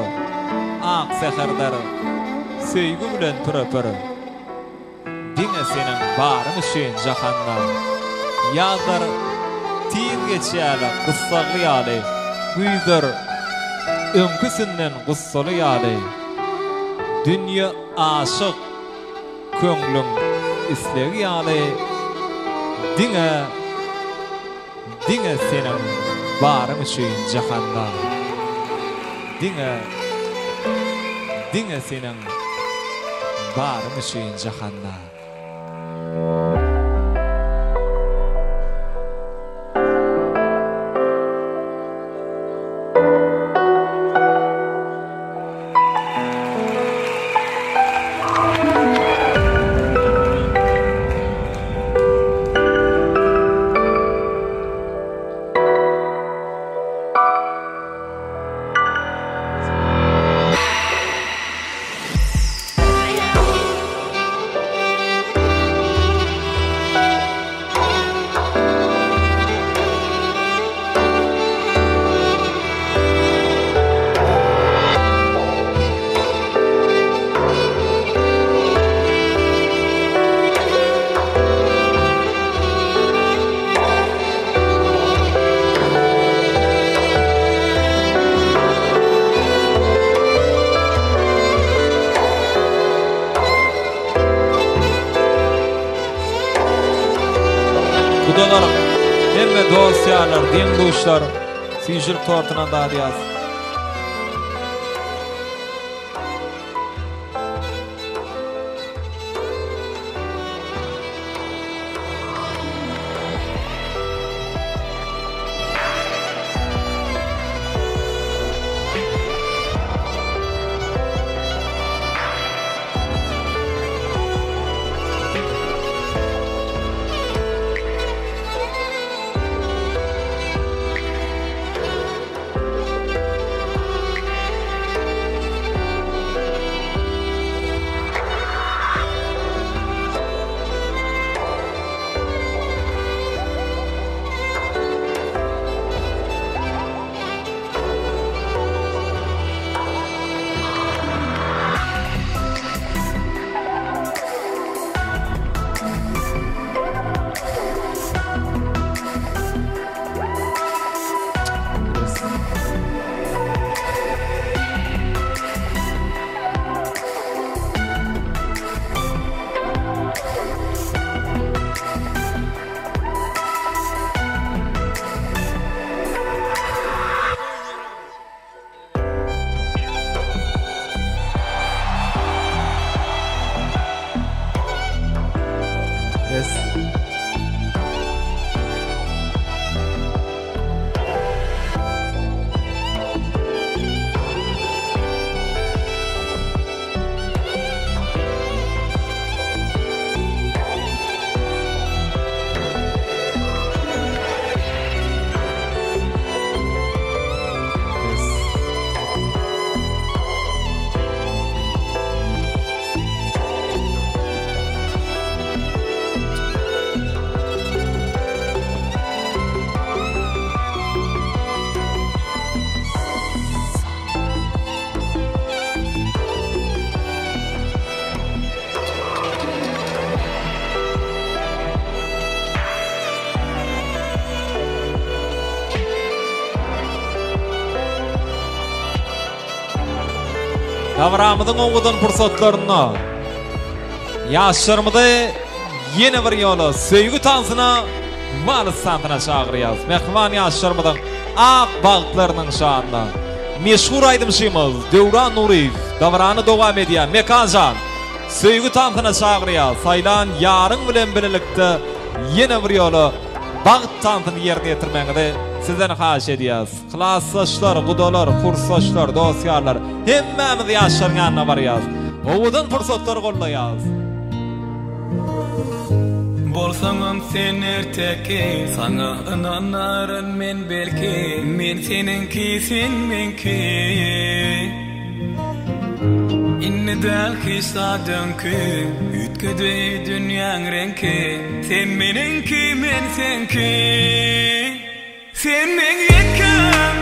Ak säherler söýgi bilen pürepür. Diňe seniň baryň üçin jahanda. Ýazlar tiz geçýärler gyssagly ýaly, Güýzler öňküsinden gussaly ýaly. Dünýe aşyk köňlüň islegi ýaly, Diňe, diňe seniň baryň üçin jahanda. Diňe, diňe seniň baryň üçin jahanda. Gudalar, hemme dost-ýarlar, deň-duşlar süýjülik tortundan dadýas. Dabaramyzyň owadan pursatlarynda ýaşlarymyzy ýene bir ýola söýgi tansyna, wals tansyna çagyrýarys. Mähriban ýaşlarymyzyň ak bagtlarynyň şanyna. Meşhur aýdymçymyz Döwran Nuryýew dabarany dowam edýär. Mekan jan, söýgi tansyna çagyrýar. Saýlan ýaryň bilen bilelikde ýene bir ýola bagt tansyny ýerine ýetirmegiňizi sizden haýyş edýäris. Klasdaşlar, gudalar, kursdaşlar, dost-ýarlar, hemmämiz ýaşlaryň ýanyna barýarys. Owadan pursatlary goldaýarys. Bolsaňam sen erteki, Saňa ynanaryn men belki, Men seniňki, sen meňki. Indi däl hiç zat öňki, Üýtgedi dünýäň reňki, Sen meniňki, men seňki. Sen meň ýekäm.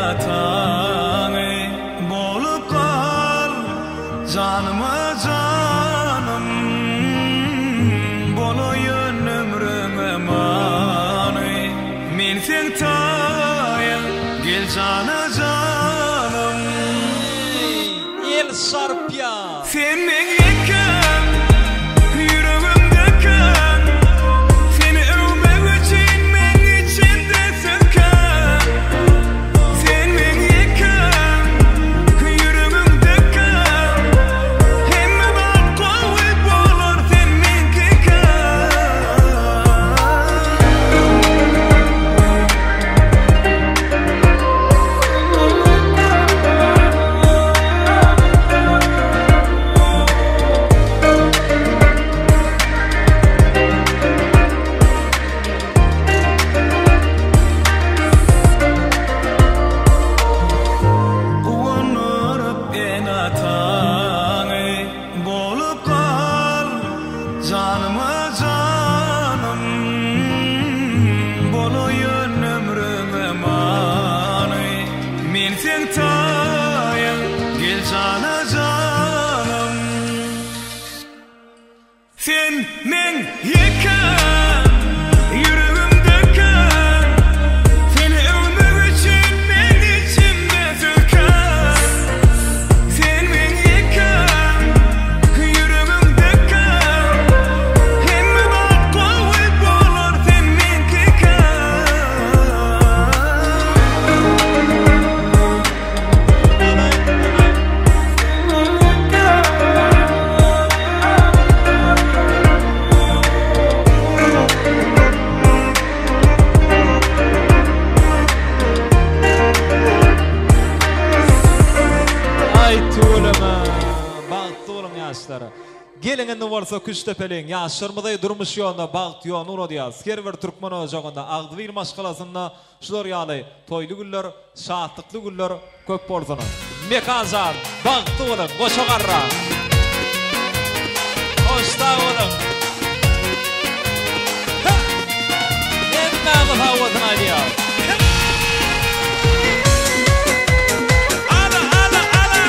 ene-ataňy Bolup gal janyma janym Bolaýyn ömrüňe many Men seň taýyň gel jana janym El şarpýa. Sen meň ýekäm, ýüregimdekäň Seni öwmek üçin meň içimde söz kän Sen meň ýekäm, ýüregimdekäň Hemme zat gowy bolar sen meňkikäň. Guwandyryp ene-ataňy Bolup gal janyma janym Bolaýyn ömrüňe many Men seň taýyň gel jana janym Sen meň ýekäm, ýüregimdekäň Seni öwmek üçin meň içimde söz kän Sen meň ýekäm, ýüregimdekäň Hemme zat gowy bolar sen meňkikäň. Aý tüweleme bagtly boluň ýaşlar. Geliň indi bolsa küştdepeliň ýaşlarymyzy durmuş ýoluna bagt ýoluna ugradýas. Her bir türkmen ojagynda agzybir maşgalasynda şular ýaly toýly günler şatlykly günler köp bolsun. Mekan jan bagtly boluň goşa garra. Hoş sag boluň. Hemmäňiz sag bolsun aýdýas. Ala ala ala.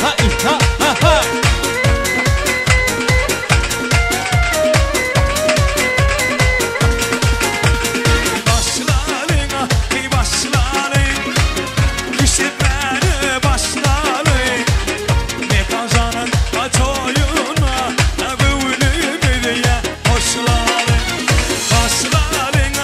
Ha ha ha ha. Başlalyň, heý başlalyň, Küştdepmäni başlalyň. Mekan janyň toýuna göwnümizi hoşlalyň. Başlalyň,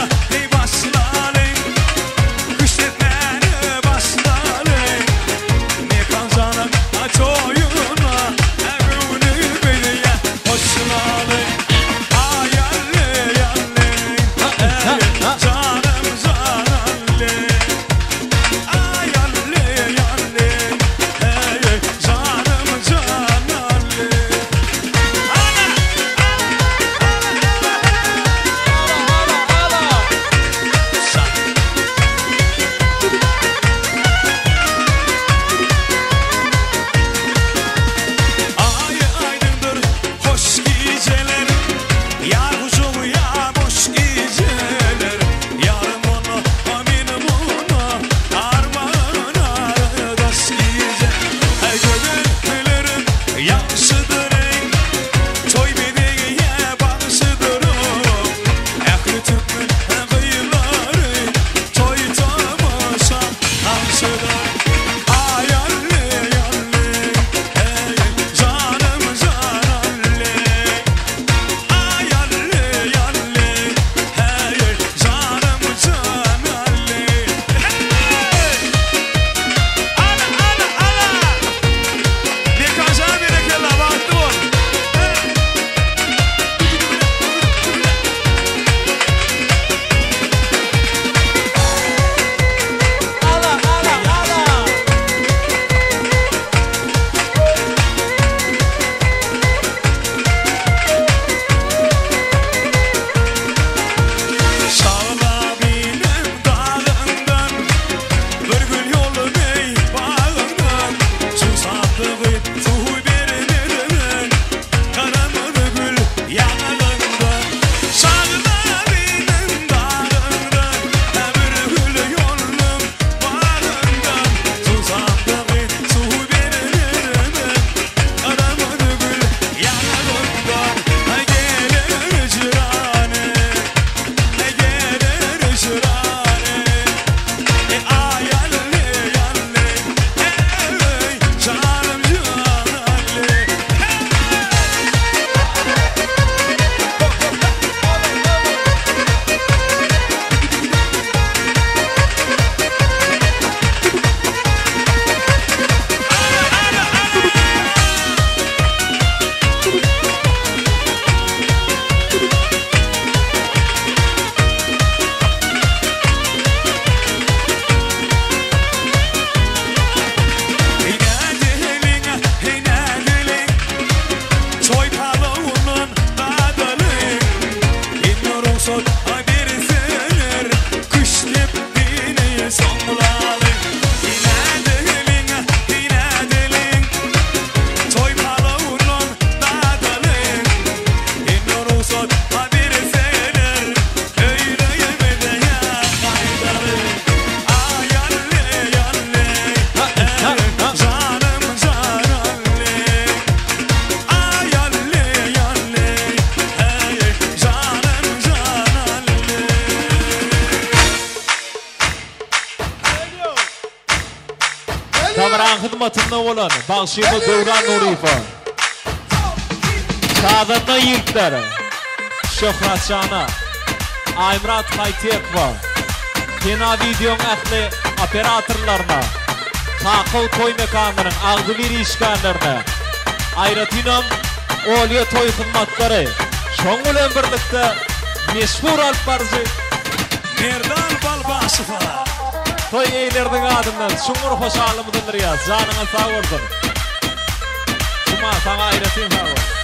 Dabaraň hyzmatynda bolan bagşymyz Döwran Nuryýewe. Sazanda ýigitler Şöhratjana, Aýmyrat Haýtekowa, Pena wideoň ähli operatorlaryna, Kakow toý mekanynyň agzybir işgärlerine, aýratynam Olýa toý hyzmatlary, şoň bilen birlikde meşhur alyp baryjy Merdan Balbaşowa. Toý eýeleriniň adyndan çuňňur hoşallygymyzy bildirýäs. Janyňyz sag bolsun. Juma saňa aýratyn sag bol.